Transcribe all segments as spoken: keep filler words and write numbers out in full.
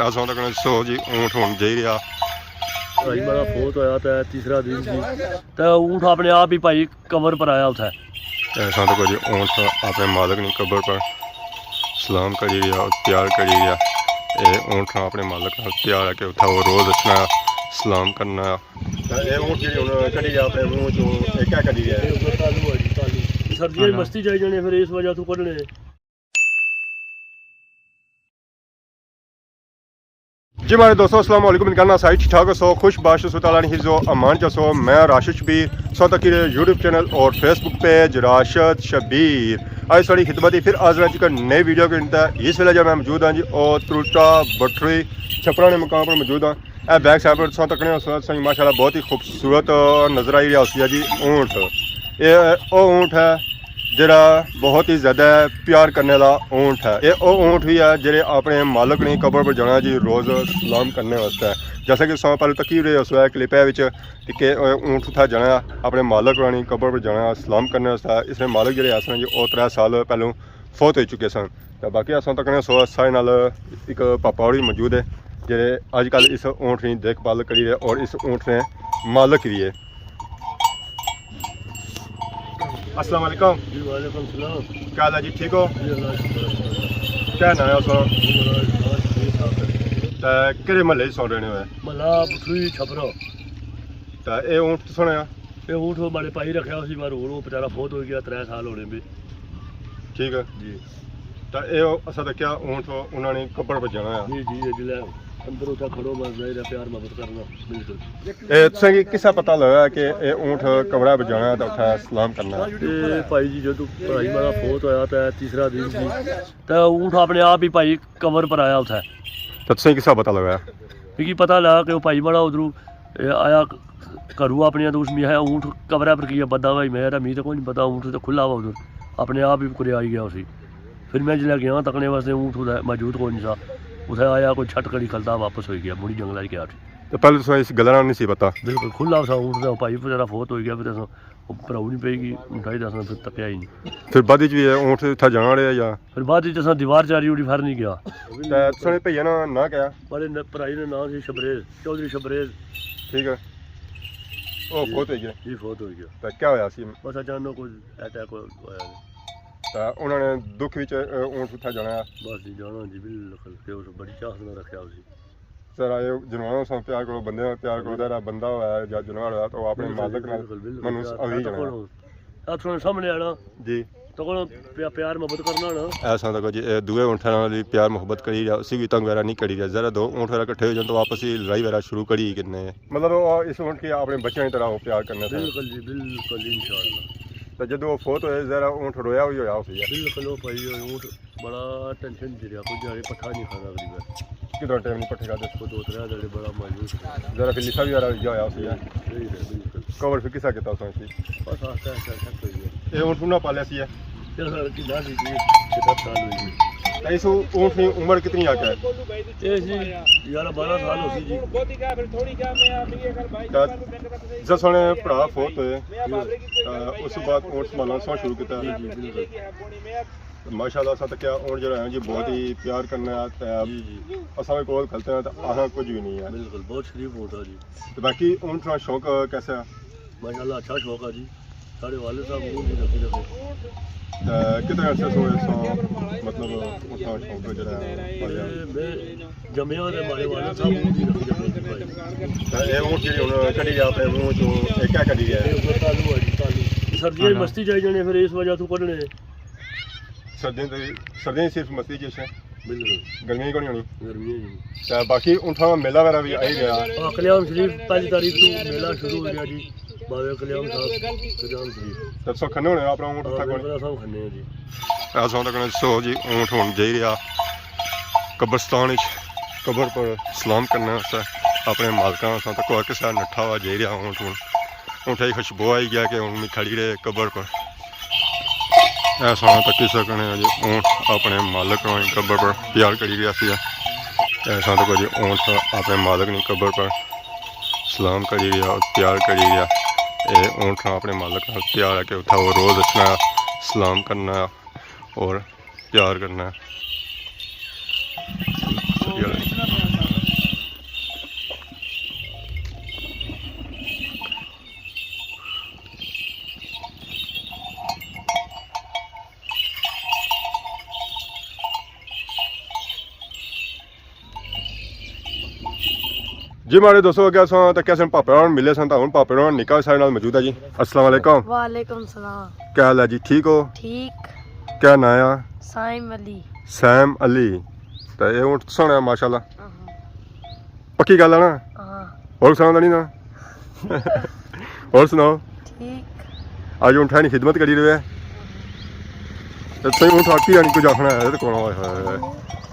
اساں تک سو جی اونٹ ہن جائی رہیا۔ بھائی ماڑا فوت ہویا تے تیسرا دن سی، تے اونٹ اپنے آپ ہی بھائی قبر پر آیا اتھے۔ اساں تک جی اونٹ اپنے مالک نی قبر پر سلام کری رہیا اور پیار کری رہیا۔ اے اونٹ اپنے مالک نال پیار ہے کہ اتھا وہ روز اچھنا، سلام کرنا۔ تے اے اونٹ جیڑے ہن کڈی گیا اپنے منہ چوں، اے کیا کڈی گیا؟ اے اوپر تالو ہے جی، تالو۔ سردیاں ہاں۔ مستی چائی جانے، پھر اس وجہ تو کڈنے۔ جی ماڑے دوستو، السلام علیکم۔ امید کرنا سارے ٹھیک ٹھاک ہوسو، خوش باش ہوسو، تعالیٰ نے حفظ و امان چ ہوسو۔ میں راشد شبیر، سو تکی رہے یوٹیوب چینل اور فیس بک پیج راشد شبیر۔ آج ساری خدمت ہی پھر حاضر ہاں جی ایک نئی ویڈیو کے اندر۔ اس ویلے جو میں موجود ہاں جی، او تروٹا بٹھری چھپرا نے مقام پر موجود ہاں۔ اے بیک سائیڈ پر تساں تکنے ہو، تساں ماشاءاللہ بہت ہی خوبصورت نظر آئی رہیا ہوسی جی اونٹ۔ اے او اونٹ ہے جڑا بہت ہی زیادہ پیار کرنے والا اونٹ ہے۔ اے او اونٹ بھی ہے جڑے اپنے مالک نے قبر پر جانا جی روز سلام کرنے واسطے۔ جیسا کہ تساں پہلے تکی رہے ہو سو کلپ ہے وچ کہ اونٹ اتھا جانا اپنے مالک نے قبر پر جانا سلام کرنے واسطے۔ اس نے مالک جڑے ایسے ہیں جی او ترے سال پہلوں فوت ہوئی چکے سن۔ تے باقی اساں تکنے سو سارے نال ایک پاپا ہوری موجود ہے، جڑے اج کل اس اونٹ نی دیکھ بھال کری رہے اور اس اونٹ نے مالک بھی ہے۔ السلام علیکم۔ جی وعلیکم السلام۔ کیا حال ہے جی، ٹھیک ہو؟ جی اللہ کا شکر ہے۔ کیا نام ہے اس کا؟ جی ملال، ملال شبیر صاحب ہے۔ تے کہڑے محلے چ سن رہنے ہوئے؟ محلہ بٹھری چھپرا۔ تے اے اونٹ کس نے آ؟ اے اونٹ او ماڑے بھائی رکھیا ہوسی، پر ہن او بیچارہ فوت ہوئی گیا، ترے سال ہونے بھی۔ ٹھیک ہے۔ جی۔ تے اے اساں تکیا اونٹ انہاں نے قبر پر جانا ہے۔ جی، جی، اے جلے اندر اتھا کھڑو، بس ظاہر ہے پیار محبت کرنا، بالکل۔ اے تساں کی کسا پتہ لگا کہ اے اونٹ قبرہ پر جانا ہے تے اتھا سلام کرنا ہے؟ اے بھائی جی، جدوں بھائی ماڑا فوت ہویا تے تیسرا دن سی، تے اونٹ اپنے آپ ہی بھائی قبر پر آیا اتھے۔ تے تساں کی کسا پتہ لگا؟ مکی پتہ لگا کہ او بھائی ماڑا ادھروں، اے، آیا گھروں اپنیاں، تے اس میں آیا اونٹ قبرے پر کیا بندہ بھائی، میں یار، می تے کوئی نہیں پتہ، اونٹ تے کھلا ہوا ادھر، اپنے آپ ہی کرے آئی گیا اسی۔ پھر میں جلے گیا تکنے واسطے، اونٹ اتھے موجود کوئی نہیں سا، اتھے آیا کوئی چھٹ کڑی کھلتا واپس ہوئی گیا، مڑی جنگلے چ گیا اٹھی۔ تے پہلے تساں اس گلا نا نہیں سی پتہ؟ بالکل کھلا سا اونٹ، تے بھائی بچارہ فوت ہوئی گیا، پھر اساں او پراؤ نہیں پئی گی، اٹھائی تے اساں پھر تکیا ہی نہیں۔ پھر بعد وچ وی اے اونٹ اتھا جانا رہیا یا؟ پھر بعد وچ اساں دیوار چاری اوڑی، پھر نہیں گیا۔ تے تساں نے بھیا نا ناں کیا؟ بڑے ن-، بھرائی نا ناں سی شبریز، چوہدری شبریز۔ ٹھیک ہے۔ او جی۔ فوت ہوئی گیا؟ جی، فوت ہوئی گیا۔ تے کیا ہویا سی؟ بس اچانک کوئی اٹیک ہویا۔ تے انہاں نے دکھ وچ، اے، اونٹ اتھا جانا ہے؟ بس جی، جانا جی، بالکل، کہ اس بڑی چاہت نہ رکھیا اسی۔ ذرا اے جانوراں سوں پیار کرو، بندے نال پیار کرو، ذرا بندہ ہویا یا جانور ہویا تو اپنے بالکل، مالک نال بالکل، بالکل، منوس پیار، اوہی پیار جانا۔ کرو۔ ہتھ سامنے آنا۔ جی۔ تو کول پیا-، پیار محبت کرنا نا۔ ایسا تک جی، اے دوئے اونٹھاں نال وی پیار محبت کری رہیا، اسی وی تنگ وغیرہ نہیں کری رہیا۔ ذرا دو اونٹ وغیرہ کٹھے ہو جان تو آپس وچ لڑائی وغیرہ شروع کری کنے۔ مطلب، او اس اونٹ کی اپنے بچیاں کی طرح او پیار کرنا تھا۔ بالکل جی، بالکل، انشاءاللہ۔ تے جدوں او فوت ہوئے، ذرا اونٹ رویا وی ہویا اسی۔ بالکل، او بھائی، او اونٹ بڑا ٹینشن چ رہیا، کوئی دیہاڑی پٹھا نہیں کھانا غریب ہے۔ کتنا ٹائم نہیں پٹھے کھاتے؟ وہ دو ترے دن بڑا مایوس ہے۔ ذرا پھر لکھا بھی آ رہا، یا آیا سی۔ صحیح ہے، بالکل۔ کور پھر کسا کیتا اس نے؟ بس آہستہ آہستہ سیٹ ہوئی ہے۔ اے اونٹ انہاں پالیا سی ہے؟ یہ سر کی دادی جی، ستر سال ہوئی ہے۔ تے اس اونٹ کی عمر کتنی آ کے؟ یہ جی، گیارہ بارہ سال ہو سی جی۔ تے جس ویلے بھرا فوت ہوئے، تے اس بعد اونٹ سنبھالنا شروع کیتا۔ جی، جی، بالکل۔ ماشاءاللہ، اساں تکیا اونٹ جڑا ہے جی، بہت ہی پیار کرنا ہے تے جی، جی۔ اساں وی کول کھلتے ہیں تے آہنا کچھ بھی نہیں ہے۔ بالکل، بہت شریف اونٹ ہے جی۔ تے باقی اونٹ نا شوق کیسا ہے؟ ماشاءاللہ، اچھا شوق ہے جی۔ ساڑے والد صاحب اونٹ ہی رکھی رکھے۔ تے کتنے عرصے سے اس، مطلب، اونٹ نا شوق جڑا ہے پالیا؟ اے میں جمیا تے ماڑے والد صاحب اونٹ ہی رکھی رکھے جی بھائی۔ تے اے اونٹ جڑی ہن کڈی گیا اپنے منہ چوں، اے کیا کڈی گیا؟ اے اوپر تالو ہے جی، تالو۔ سردیاں ہاں۔ مستی چائی جانے، پھر اس وجہ تو کڈنے۔ سردیاں تے، سردیاں صرف مستی چ ہے۔ بالکل۔ گرمیاں ہی کونی ہونی۔ گرمیاں ہی۔ تے باقی اونٹاں نا میلہ وغیرہ بھی آئی گیا۔ ہاں، کلیان شریف پہلی تاریخ تو میلہ شروع ہو گیا جی۔ بابے کلیان صاحب، کلیان شریف۔ تے تساں کھنے ہونے اپنا اونٹ ہاں، اتھا کونی؟ بالکل، اساں کھنے ہیں جی۔ اساں تک سو جی اونٹ ہن جائی رہیا قبرستان وچ، قبر پر سلام کرنے واسطے اپنے مالکاں۔ اساں تک کسے نٹھا ہوا جائی رہیا اونٹ ہن۔ اونٹے کی خوشبو آئی گیا کہ ہن میں کھڑی رہے قبر پر۔ ایسا تکی سکنے ہو جی، اونٹ اپنے مالک نی قبر پر پیار کری رہیا سی۔ ایسا تکو جی، اونٹ اپنے مالک نی قبر پر سلام کری رہیا، پیار کری رہیا۔ اے اونٹ نا اپنے مالک نال پیار ہے کہ اتھا وہ روز اچھنا، سلام کرنا اور پیار کرنا۔ پیار۔ جی ماڑے دوستو، اگے اساں تکیا سن پاپے ہوراں نال ملے سن، تاں ہن پاپے ہوراں نال نکا ساڑے نال موجود ہے جی۔ السلام علیکم۔ وعلیکم السلام۔ کیا حال ہے جی؟ ٹھیک ہو؟ ٹھیک۔ کیا ناں ہے؟ سائم علی۔ سائم علی۔ تے اے اونٹ سوہنا ہے ماشاءاللہ۔ ہاں۔ پکی گل ہے نا؟ ہاں۔ ہور سناؤ دانی نا۔ ہور سناؤ۔ ٹھیک۔ اج اونٹھاں نی خدمت کری رہے۔ تے تساں اونٹ آکی یعنی کچھ آخنا ہے تے کون ہوئے ہوئے۔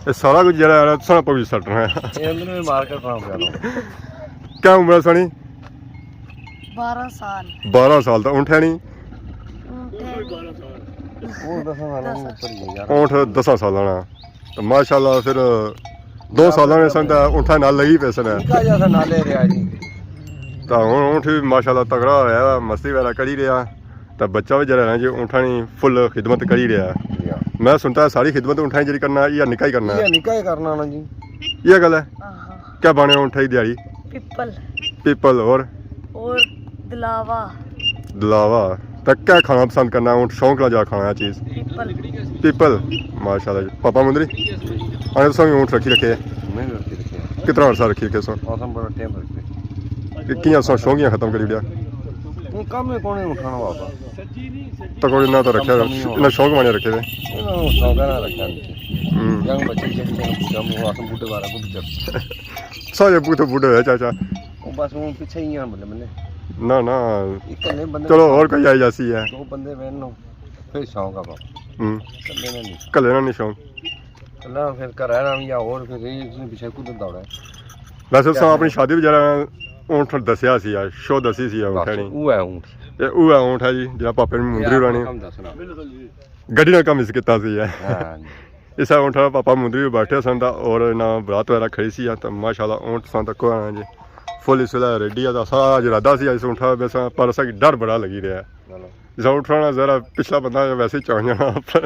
اے سارا کچھ جڑا ہے نا، تساں پبلش سٹنا ہے۔ اے اندر میں مار کے کام کر رہا ہوں۔ کیا عمر ہے سانی؟ بارہ سال۔ بارہ سال۔ تے اونٹھاں نی؟ اونٹھاں نی۔ اونٹ دساں سال اوپر ہی ہے یار۔ اونٹ دساں سال آنا۔ تے ماشاءاللہ پھر دو سالاں نے سن تے اونٹھاں نال لگی پے سن۔ نکا جا سا نالے رہیا جی۔ تے ہن اونٹ بھی ماشاءاللہ تگڑا ہویا، مستی وغیرہ کری رہیا۔ تے بچہ بھی جڑا ہے نا جی، اونٹھاں نی فل خدمت کری رہیا۔ جی ہاں۔ میں سنتا ہے ساری خدمت اونٹھاں نی جڑی کرنا، یہ نکا ہی کرنا ہے۔ یہ نکا ہی کرنا نا جی۔ یہ گل ہے؟ ہاں۔ کیا بانے اونٹھاں نی دیہاڑی؟ پیپل۔ پیپل اور؟ اور دلاوا۔ دلاوا۔ تے کیا کھانا پسند کرنا ہے؟ اونٹ شوق نال جا کھانا ہے چیز؟ پیپل۔ پیپل۔ ماشاءاللہ جی۔ پاپا مندری؟ آنے تساں بھی اونٹ رکھی رکھے؟ میں بھی رکھی رکھے۔ کتنا عرصہ رکھی رکھے سو؟ اساں بڑا ٹائم رکھے۔ کہ کیاں سو شوق ہی ختم کری اوڑیا؟ ہوں کم ہی کونے اٹھانا بابا۔ تو کوئی نہ تو رکھیا، کم ہی ہونا۔ نہ شوق مانے رکھے ہوئے۔ انہاں شوق نہ رکھیا۔ ہوں۔ جنگ بچی جنگ جنگ جنگ وہ اساں بوٹے بارا کو بچا۔ سارے بوٹے بوٹے ہوئے چاچا۔ وہ بس وہ پیچھے ہی ہیں بلے بلے۔ نہ نہ۔ ایک کلے بندے چلو اور کوئی آئی جاسی ہے۔ دو بندے بہن نو۔ پھر شوق آ بابا۔ ہوں۔ کلے نہ نہیں۔ کلے نہ نہیں شوق۔ اللہ پھر گھر آنا یا اور پھر یہ اس نے پیچھے کدھر دوڑا ہے۔ ویسے تساں اپنی شادی وچ جڑا اونٹ دسیا سی یا شو دسی سی اونٹ بس ہے نہیں۔ اوہ ہے اونٹ۔ تے اوہ ہے اونٹ ہے جی، جڑا پاپے نے مندری اپنا رانی کم دسنا۔ گڈی نال کم اس کیتا سی ہے۔ ہاں جی۔ اس اونٹ نال پاپا مندری بھی بیٹھے سن تاں اور نہ برات وغیرہ کھڑی سی تاں ماشاءاللہ اونٹ سن تک کوئی جی۔ فل اس ویلے ریڈی ہے تاں سارا ارادہ سی اس اونٹ نال بیساں پر اساں کی ڈر بڑا لگی رہیا ہے۔ چلو۔ جسا اٹھنا ذرا پچھلا بندہ ویسے ہی چاہ جانا۔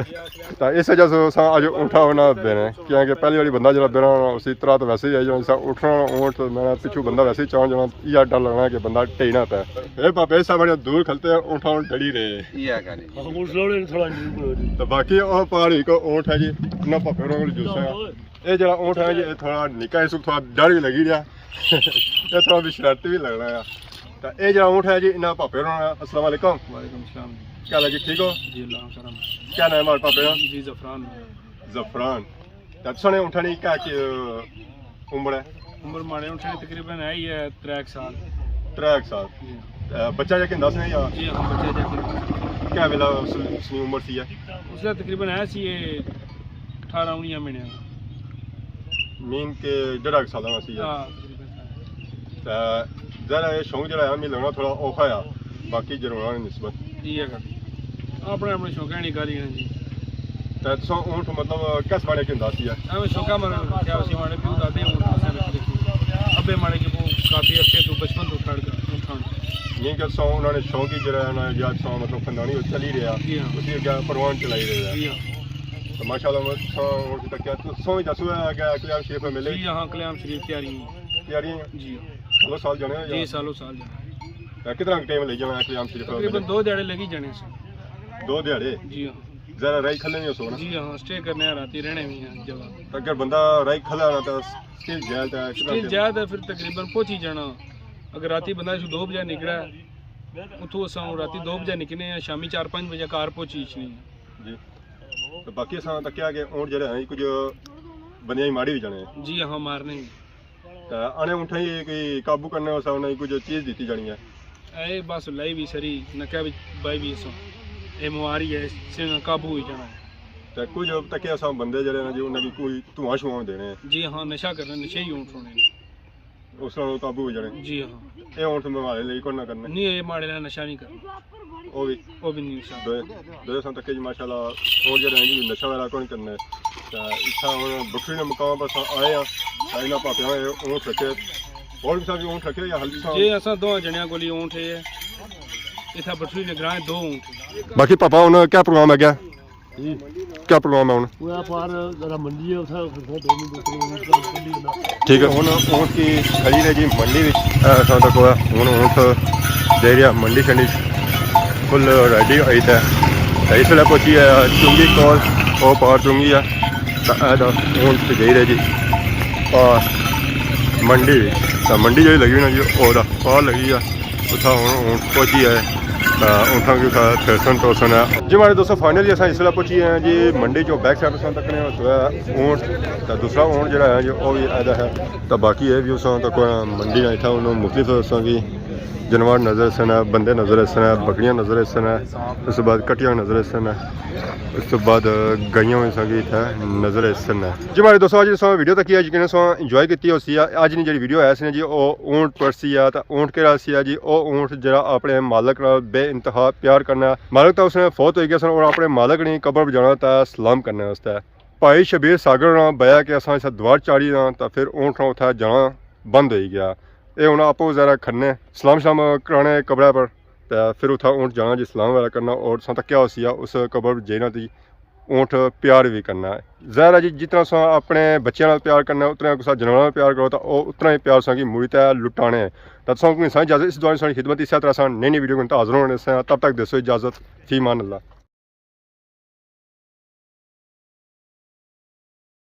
تاں اس وجہ سے اساں اج اٹھا ہونا دینے، کیونکہ پہلی والی بندہ جڑا بینا ہونا، اسی طرح تو ویسے ہی آئی جانا، جسا اٹھنا ہونا اونٹ، میں پچھو بندہ ویسے ہی چاہ جانا، یہ ڈر لگنا کہ بندہ ٹھیک نہ پے۔ اے بابے، سا بڑے دور کھلتے ہیں، اٹھا ہون ڈری رہے۔ یہ گل ہے۔ ہاں، اس لوڑے تھوڑا نیو کرو جی۔ تو باقی او پہاڑی کو اونٹ ہے جی، نہ پاپے ہوراں کول جوسا ہے۔ اے جڑا اونٹ ہے جی، اے تھوڑا نکا ہے، اس کو تھوڑا ڈر بھی لگی رہیا۔ اے تھوڑا بھی شرارتی بھی لگنا ہے۔ تے اے جڑا اونٹ ہے جی، انہاں پاپے ہوراں نا۔ السلام علیکم۔ وعلیکم السلام۔ کیا حال ہے جی، ٹھیک ہو؟ جی، اللہ کا کرم۔ کیا نام ہے پاپے نا؟ جی، زعفران۔ زعفران۔ تے تساں نے اونٹاں نی کیا کہ عمر ہے؟ عمر ماڑے اونٹاں نی تقریباً ہے ہی ہے ترے ایک سال۔ ترے ایک سال۔ جی۔ تے بچہ جا کیندا سنے یا؟ جی ہاں، بچہ جا کیندا۔ کیا ویلا اس، اس نی عمر سی ہے؟ اس ویلے تقریباً ہے سی اے اٹھارہ انیاں مہینے۔ مین کہ ڈیڑھ ایک سال ہونا سی ہے۔ ہاں، تقریباً۔ تے ظاہر ہے، اے شوق جڑا ہے، مجھے لگنا تھوڑا اوکھا ہے، باقی جانوراں نی نسبت۔ جی، اے گل۔ اپنے اپنے شوقاں نی گل ہی ہے جی۔ تے تساں اونٹ، مطلب، کس بارے کیندا سی ہے؟ ایویں شوقاں مارے رکھیا ہوسی، ماڑے پیو دادے اونٹ اساں رکھی رکھی۔ ابے ماڑے کی وہ کافی عرصے تو، بچپن تو کھڑ کر اونٹ کھان۔ نہیں کہ تساں انہاں نے شوق ہی جڑا ہے نا، یا تساں، مطلب، خاندانی وہ چلی رہیا، جی ہاں۔ اسی اگے پروان چلائی رہے ہیں۔ جی ہاں۔ تو ماشاءاللہ، تساں اونٹ تکیا، تساں ہی دسو ہے کہ کلیام شریف میں ملے؟ جی ہاں، کلیام شریف تیاری ہیں۔ تیاری ہیں؟ جی ہاں۔ سالو سال جانے ہو یا؟ جی، سالو سال جانے۔ تے کتنا ٹائم لگی جانا ہے کلیام شریف؟ تقریباً دو دیہاڑے لگی جانے سن۔ دو دیہاڑے؟ جی ہاں۔ ذرا رائی کھلے نہیں ہو سو نا؟ جی ہاں، سٹے کرنے ہیں، راتی رہنے بھی ہیں جگہ۔ تے اگر بندہ رائی کھلا نا تے سٹل جائے تے کتنا سٹل ٹائم؟ جائے تے پھر تقریباً پہنچی جانا۔ اگر راتی بندہ اتھوں دو بجے نکلے، اتھوں اساں راتی دو بجے نکلنے ہیں، شامی چار پانچ بجے گھر پہنچی اچھنی ہے۔ جی۔ تے باقی اساں تکیا کہ اونٹ جڑے ہیں کچھ بندیاں کی ماڑی بھی جانے ہیں۔ جی ہاں، مارنے ہیں۔ تے انہاں اونٹاں کی کوئی قابو کرنے واسطے انہاں کی کچھ چیز دتی جانی ہے؟ اے بس لائی بھی سری، نکے وچ بائی بھی سو۔ اے مواری ہے، اس سے قابو ہوئی جانا ہے۔ تے کچھ تکے اساں بندے جڑے نے جی، انہاں کی کوئی دھواں شواں دینے ہیں۔ جی ہاں، نشہ کرنے، نشے ہی اونٹ ہونے نے۔ اس نال قابو ہوئی جانے۔ جی ہاں۔ اے اونٹ ماڑے لئی کوئی نہ کرنے۔ نہیں، اے ماڑے نال نشہ نہیں کرنا۔ او بھی۔ او بھی نہیں نشہ۔ دوئے، دوئے اساں تکے جی ماشاءاللہ، اونٹ جڑے ہیں جی نشہ وغیرہ کوئی نہیں کرنے۔ تے اتھاں ہن بکری نے مقام پر اساں آئے ہاں، تے انہاں پاپیاں نے اونٹ رکھے۔ اور بھی ساں بھی اونٹ رکھے یا ہلکی ساں؟ جی، اساں دو جنیاں کول ہی اونٹ ہے۔ اتھاں بٹھری نے گراں دو اونٹ۔ باقی پاپا ہن کیا پروگرام ہے کیا؟ جی۔ کیا پروگرام ہے ہن؟ وہ پار ذرا منڈی ہے، اتھاں، اتھاں دو منٹ رکو، منڈی بنا۔ ٹھیک ہے، ہن اونٹ کی کھڑی نے جی منڈی وچ، اے اساں تک ہوا، ہن اونٹ جائی رہیا منڈی شنڈی، فل ریڈی ہوئی تے۔ تے اس ویلے پہنچی ہے چنگی کول، او پار چنگی ہے۔ تے اے دا اونٹ جائی رہے جی پار منڈی وچ۔ تاں منڈی جیڑی لگی ہوئی نا جی، او دا پار لگی ہے۔ اتھا ہن اونٹ پہنچی ہے، تاں اونٹاں کی اتھا پھیرسن توسن ہے۔ جی ماڑے دوستو، فائنلی اساں اس ویلے پہنچی ہیں جی منڈی، جو بیک سائیڈ اساں تکنے اس ویلے اونٹ، تاں دوسرا اونٹ جیڑا ہے جی، او وی ایدا ہے۔ تاں باقی اے ویو اساں تک منڈی نا، اتھا انہوں مختلف اساں کی جانور نظر اسن، بندے نظر اسن، بکریاں نظر اسن، اس تو بعد کٹیاں نظر اسن، اس تو بعد گائیاں وی اساں کی اتھا نظر اسن۔ جی ماڑے دوستو، اج اساں ویڈیو تکی ہے، یقیناً اساں انجوائے کیتی ہوسی۔ اج نی جیڑی ویڈیو ہے سی نا جی، او اونٹ پر سی ہے، تے اونٹ کیڑا سی ہے جی؟ او اونٹ جیڑا اپنے مالک نال بے انتہا پیار کرنا۔ مالک تاں اس نے فوت ہوئی گئے سن، اور اپنے مالک نی قبر پر جانا تے سلام کرنے واسطے۔ بھائی شبیر ساگر نا بیا کہ اساں اسا دوار چاڑی نا، تے پھر اونٹ نا اتھا جانا بند ہوئی گیا۔ اے ہن آپو ذرا کھڑنے، سلام شلام کرانے قبرے پر، تے پھر اتھا اونٹ جانا جی، سلام وغیرہ کرنا، اور تساں تکیا ہوسی اس قبر پر جینا تے اونٹ پیار وی کرنا ہے۔ ظاہر ہے جی، جتنا تساں اپنے بچیاں نال پیار کرنا ہے، اتنا کسا جانوراں نال پیار کرو، تاں او اتنا ہی پیار تساں کی مڑی تے لٹانے۔ تاں تساں کو انسان اجازت، اس دعا نال ساڑی خدمت، اسے طرح اساں نئی نئی ویڈیو کن حاضر ہونے سے۔ تب تک دیسو اجازت، فی امان اللہ۔